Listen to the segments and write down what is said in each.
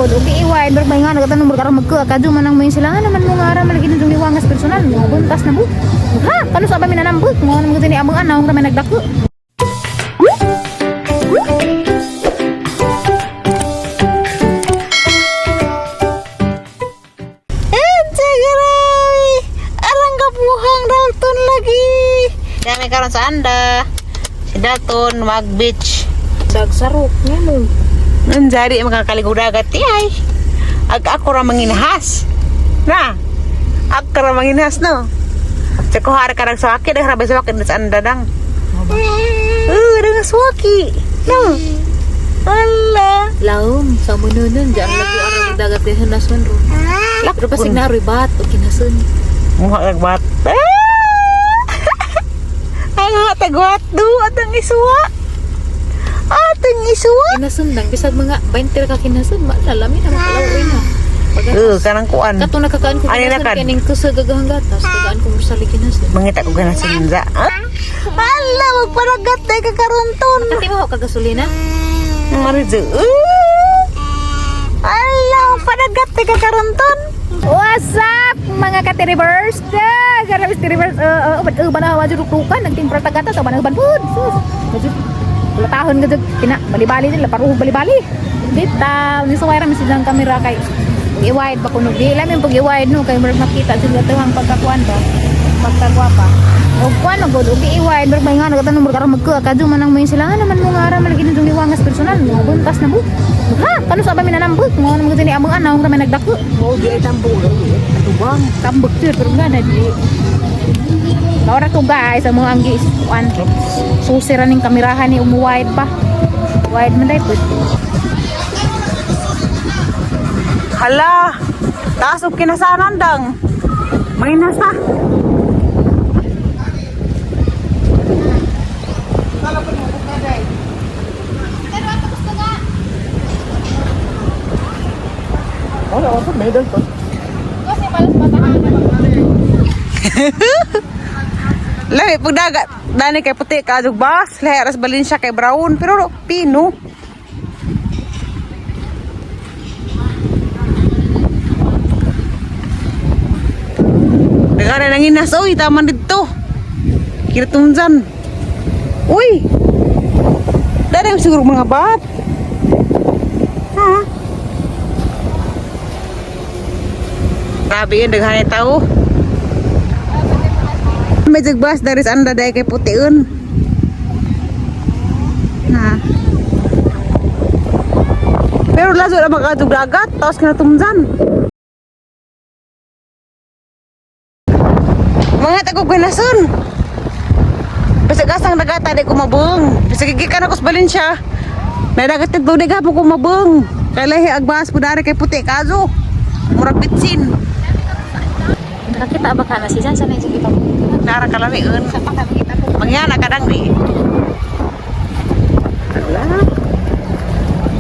magod og iway pero may nga nagatanom murag aron magkuha kadyo man ang mo sila nga naman mo nga ara man lagi nung liwangas personal mo buntas na bu. Ha, kano sa ba minanambot mo naman gud ni among anaw nga may nagdako. Geray! Arang kapuhang Dalton lagi. Dami karon sa anda. Si Dalton mag beach. Dagsarok nga mo. Nanjari makakaligo dagat ti ay. Ag ako ra manginahas. Na. Ako ra manginahas no. Sa kuhara ka nagsuwaki, dahil suwaki sa anda dang. Dang suwaki. No. Ala. Laom sa mununon diyan lagi arang dagat di hanason ro. Pero basig na aroy bat o kinason. Muha nagbat. Ah! Ang tagwat do atang isuwa. Atang isuwa. Kinason lang bisag mga 20 ka kinason malalami na makalaw na. Kanang kuan. Kato nakakaan ko Ano na kinason kad? kaning kusog gagahang gatas tagaan ko sa kinason. Mangita ko gana sa linza. Ah? Ala, magparagat tayo kakaronton. Kati mo ka gasolina? Marizu. Ala, magparagat tayo kakaronton. What's up mga ka-Tirivers? Garabis Tirivers. Bana wajud rukrukan nagtimpra tagata sa bana pud. Sus. Wajud tahon gud kina bali-bali nila paruho bali-bali. Bitaw ni suway ra mi silang kamera kay i-wide ba kuno di lamin pag i-wide no kay murag makita sila tuwang pagkakuan ba pagkagwapa. Og kuan og og i-wide murag may nga nagatanom murag aron magkuha kadyo man ang mo sila nga naman mo nga ara man lagi nung liwangas personal mo buntas na bu. Ha, kano sa ba minanambot mo naman gud ni among anaw nga may nagdako. Oh, di ay tambo. Tubang. Tambok yun, pero nga na di. Laura to guys, ang mga anggis. Kuan. Susira ning kamerahan ni umuwide pa. Wide man dahil po. Hala, taas og kinasanan dang. Manginas na. Kasi malas matahan. Lahi pag dagat dani kay puti ka jug bas, lahi aras Valencia kay brown pero pino. Dagana nang inas oy taman didto. Kiratunzan. Uy. Dani siguro mga bat. Ha? Grabe yun, daghan tao. May jagbas dari sa anda dahil kay putiun. Na. Pero lazo na makadug dagat, tapos kinatumzan. Mga tagog ganason. Basta gasang dagat di ko mabung. Basta gigikan ako sa Valencia. Nadagat dito di gapon ko mabung. Kay lahi agbas po dari kay puti kazo. Murag bitsin. Nakakita ba ka na si San? Sana yung kita ko. Nara kalamiun. Sa pa kita ko. Mangyana ka dang di. Ala.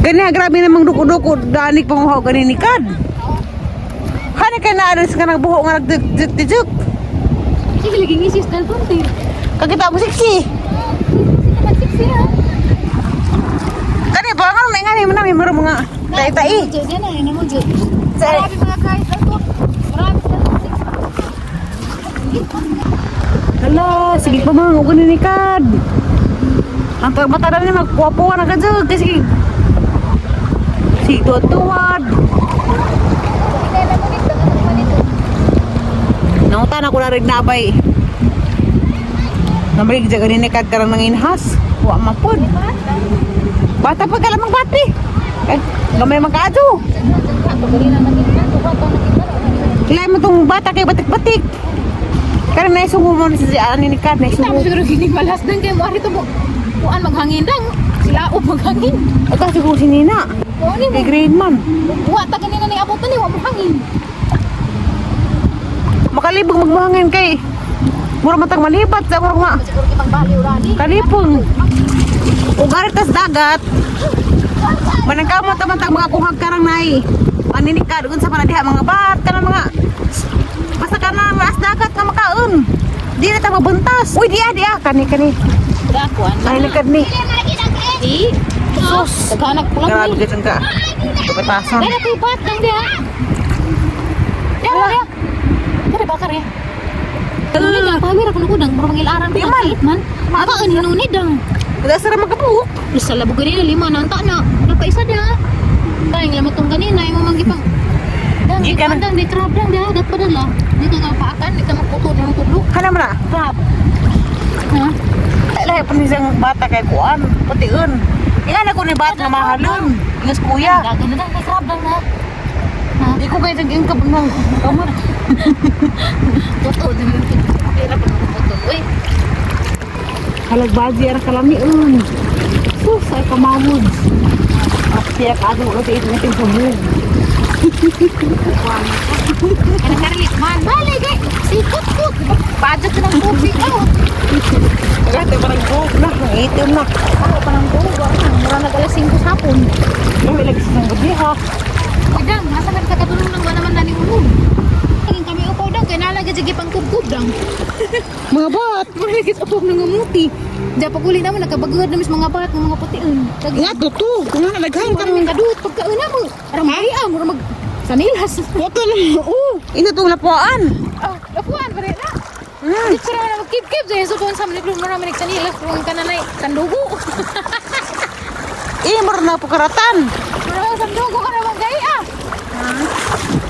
Gani grabe namang duko-duko danig panguhaw gani ni kad. Hani kay naa sa kanang buho nga nagduk-duk. Sige, lagi ngisis dalton tin. Kakita mo siksi. Sige, magsiksi ha. Kani ba nga ngani man nami maro mga tai-tai. Diyan na, yun mo dyan. Marami mga guys, dalton. Marami dalton. Hala, sige pa mga gani ni kad. Ang pagmata na magkuwapo na ka jud kasi sige tuwad. Nangutan ako na rin nabay. Nabalik dyan ganun kad karang nanginhas. Wa mapod. Bata pa kalamang bati. Eh, gamay magkaadyo. Kilay mo tong bata kay batik-batik. Karang naisungo mo na si ani ni kad Kita mo naisungo. siguro gini malas din kay mo arito mo. Kuan maghangin dang. Sila o maghangin. Ikaw siguro si Nina. Kuan ni mo. Kay grade man. Wa ta ganina ni abutan ni wa mo hangin. Makalibog magbuhangin kay mura matag malipat sa mura ma. Siguro kitang baliw rani. Kalipong. Ugarit tas dagat. Manangkamot naman tag mga kuhag karang nay. Aninikad unsa pa na diha mga bat kanang mga basta kana maas dagat nga makaon. Di na ta mabuntas. Uy diya diya kani kani. Dakuan. Ay nikad ni. Di. Sus. Daghanag pulang. Grabe ka ka. Kapatasan. Dara kay bat dang diha. Dara diha. Dara bakar ya. Hinunid ang pawir ako nukudang, mura mangilaran ko man. Man. Aba, ang hinunid ang. Wala sara magkabuok. Sa labo ganina, lima na anta na. Wala pa isa diha. Tayong lamat tong ganina, yung mga gipang. Dang, di Gikan ka dang, di crab dang, diha, dat pa dala. Di ka kapaakan, di ka magputol ng tudlo. Kana man na. Crab. Ha? Lahi pa nisang bata kay kuan, pution. Ingan ako ni bata nga mahalon. Ingas kuya. Dagan na dang, kay crab dang na. Ha? Di ko kay taging kabang kamar. Totoo, di mo yung pera pa ng putol. Uy, Halagbaji ara kalamiun. Sus ay kamamod. Siya ka ato ulo sa itin sabog. ano karlit man. Bali, gay. Sikot ko. Budget na ng tubig. Oh. Kaya parang buhok na, itim na. Ako pa ng bugo. Mura nag alas 5 sa hapon. May lagi sa gabi ha. Uy, dang, asa na ka katulong nang wala naman nani unom. Naging kami upaw dang, kay nalagay jagi pang kubkub dang. Mga bat. Mura lagi sa upaw ng ngamuti. Diya pag uli naman, nagkabagod na mis mga bat, ng mga putiin. Tag Nga to to. Kung nga nalaghan Parang ka. kadut, pagkauna mo. Aramay ah, mura mag sanilas. Wato na. Oo. Ina tong lapuan. Oh, lapuan pa rin na. Dito naman na magkib-kib. Diya, so doon sa maniplo, marami nagsanilas. Kung kananay, sandugo. Eh, mura na pukaratan. Mura sandugo ka naman gay ah.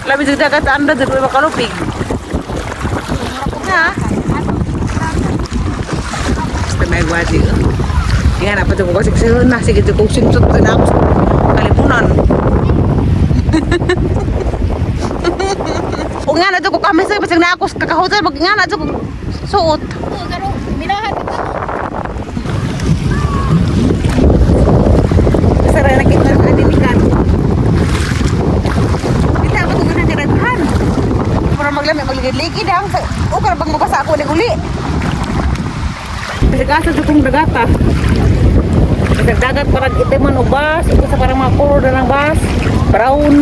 Labi sa dagat anda dito makalupig. Ha? Basta may gwaji. Nga na pa ko kasi na sige ko sigsot na ako sa kalipunan. O nga na ko kami sa bisag na ako sa kakahutan mag nga na ko suot. Oo, karo, minahan ito. Sara na kita ng adinikan. Kita ba kung nagkiraghan? Para maglami magligid-ligid ang o para bang mabasa ako ulit uli. Bisag asa sa kong dagata. Bisag dagat parang itim man o bas, o sa parang mga color na ng bas, brown.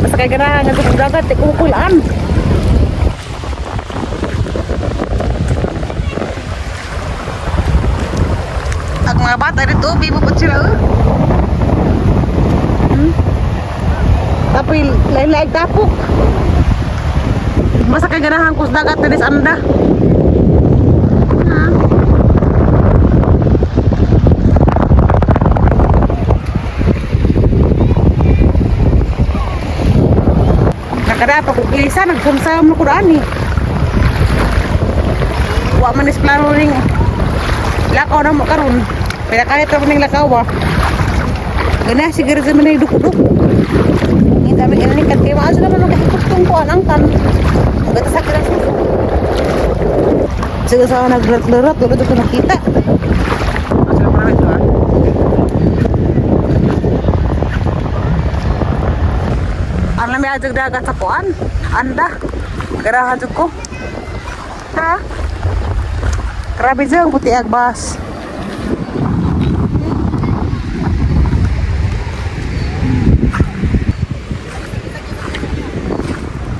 Basta kay ganahan nga sa kong dagat, di ko kulaan. Ang mga bata dito, bibo po sila. Oh. Tapi lain-lain tapok. Masa kay ganahan ko sa dagat tenis anda. Ha? Nakada pa ko kilisa nagsamsam na ko daan eh. Wa man is plano ning lakaw na mo karon. Pinakalit ra man ning lakaw ba. Gana siguro sa man duk-duk. Hindi kami inanikat kay maaso naman magkakutong ko ang kan. Gata sa kira suso. Sige sa naglarat-larat wala ko nakita. Asa pa ito ah. Ang lami ajag dagat sa kuan. Anda. Garahan jud ko. Ha? Grabe dyan, puti agbas.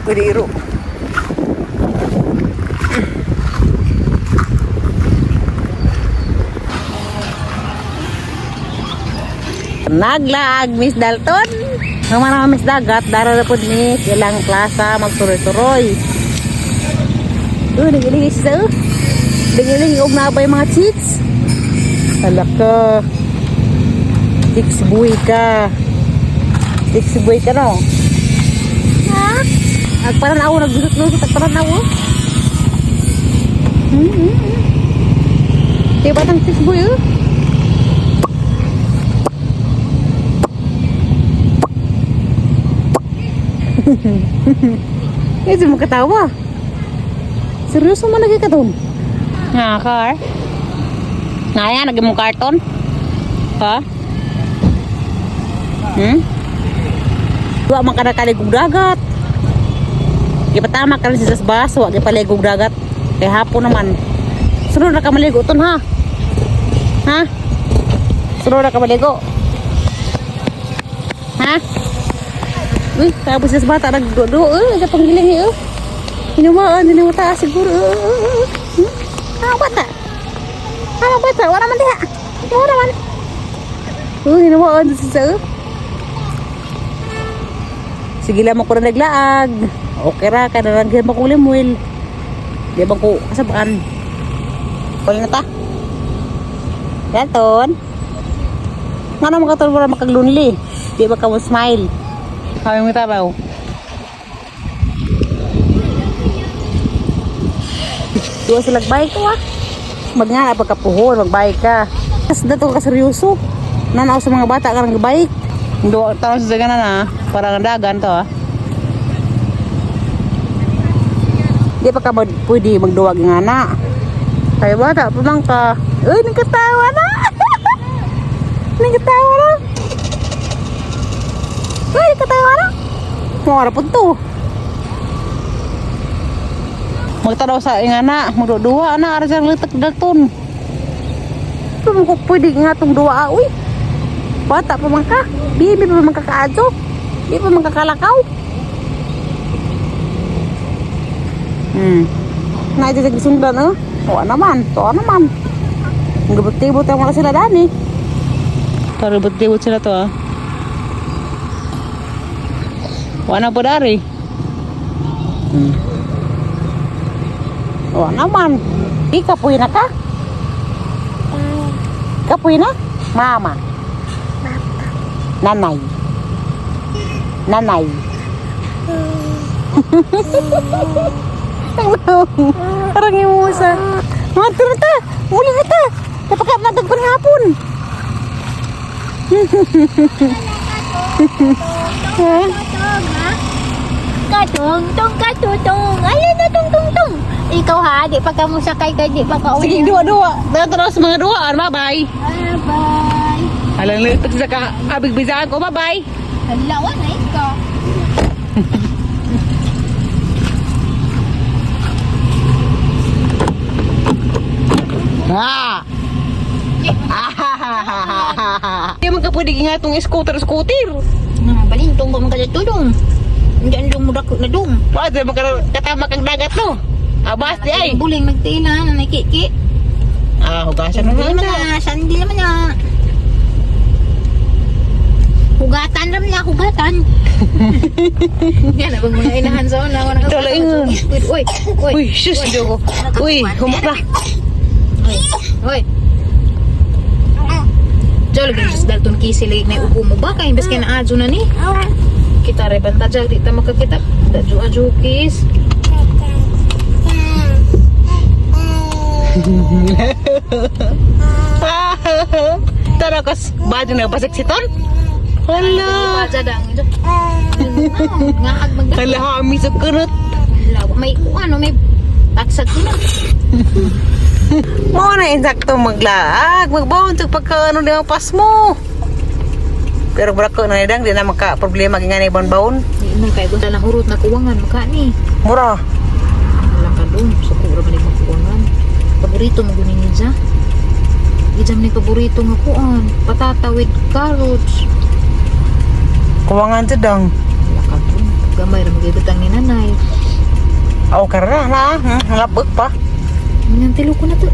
Pwede iro. Naglaag, Miss Dalton. Naman na Miss Dagat, dara na po ni ilang klasa magturoy-turoy. Nagiling siya. Nagiling og nabay mga chicks. Hala ka. Chicks boy ka. Chicks boy ka no. Ha? Agparan ako, naglusot-lusot, agparan ako. Kaya batang chicks boy, oh. Eh, di mo katawa. Seryoso man lagi ka doon. Nga, car. Nga yan, lagi mong karton. Ha? Hmm? Wa man ka nakaligog dagat. Ipatama ka rin sa bas, wa gipaligog dagat. Kay hapon naman. Sunod na ka maligo ton ha. Ha? Sunod na ka maligo. Ha? Uy, tapos sa bata nagdudo, eh, sa panggiling eh. Hinumaan, hinuta siguro. Ah, bata. Ah, bata, wala man diha. Wala man. Uy, hinawaan sa sa. Sige lang mo ko na naglaag. Okay ra, kada lang mo kong limuil. Di ba ko kasabaan? Wala na ta. Dalton. Nga naman ka wala makaglunli. Di ba ka mo smile? Kami mo taraw. Duwa sila nagbike ko ah. Magngana pagkapuhon, magbike ka. Kas dato ka seryoso. Nanaw sa mga bata ka ng bike. Duwa tanaw sa dagan na, parang ang dagan to ah. Di pa ka pwede magduwag nga na. Kaya bata, pamang ka. Uy, nagkatawa na! Nagkatawa na! Uy, nagkatawa na! Mga po to. Magtanaw sa ingana, magduduwa na, ara sa litak dalton. Pero ko pwede nga tong duwa, uy. Bata pa man ka, bibi pa man ka kaadto. Di pa man ka kalakaw. Na ito sa sundan, oh. Tuwa naman, tuwa naman. Gabot-tibot ang mga sila dani. Paribot-tibot sila to, ah. Wala po dari. Wala naman. Di kapuy na ka? Kapuy na? Mama. Nanay. Nanay. Parang imusa. Mga na ta. Muli na ta. Napaka nagagpan hapon. Ha? Katong, tong, katutong. Ayun na, tong, tong, tong. Ikaw ha, di pa ka mo sakay ka, di pa ka Sige, duwa, duwa. Tara sa mga duwa. Bye-bye. Bye. Alang litok sa ka abig bisaan ko. Bye-bye. Hala, na ikaw. Ha! Di man ka pwede nga itong scooter-scooter. Balintong ko man kada tulong. Hindi ang dong na dong. Pwede man ka katama kang dagat no. Abas di ay. Buling nagtila na nakiki. Ah, hugasan Sandi na naman na. na, sandi naman na. Hugatan ram na, hugatan. Yan, abang mga inahan sa una. Wala Ito lang yun. Uy, uy, Uy, sus, Diyoko. Uy, humok na. uy, uy. Jol, ganyan Dalton Casey lagi na upo mo ba? Kaya imbes kaya na-adyo na ni. Kita rin banta dyan, di ta makakita. Dadyo adyo kis. Tara kas badyo na pasik siton. Hala. Baja dang. Ngaag magda. Hala hami sa kurot. May ano, may tatsad ko na. Mo na insakto maglaag, magbaon sa pagka ano di ang pas mo. Pero brako na nidang di na maka problema nga ni baon. Di man kay gunta na hurot na kuwangan makani. Mura. Wala ka doon. Sukura man yung kuwangan. Paborito mo gunin ni Ja. Ijam ni paborito nga kuan. Patata with carrots. Kuwangan to dang. Wala ka doon. Gamay ra magibutang ni nanay. Aw karra na, lapag pa. Nang tiloko na to.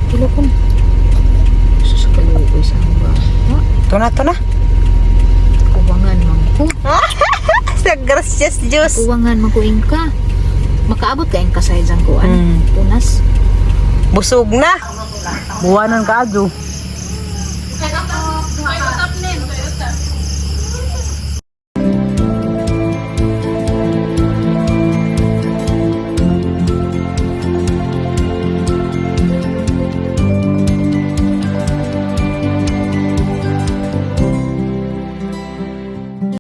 Tiloko na. Sus kaluoy sa ba. Ha? To na to na. Kuwangan man ko. Sa gracias Diyos. Kuwangan man ko ingka. Makaabot ka ingka sa ijang kuan. Mm. Punas. Busog na. Buwanan ka adyo.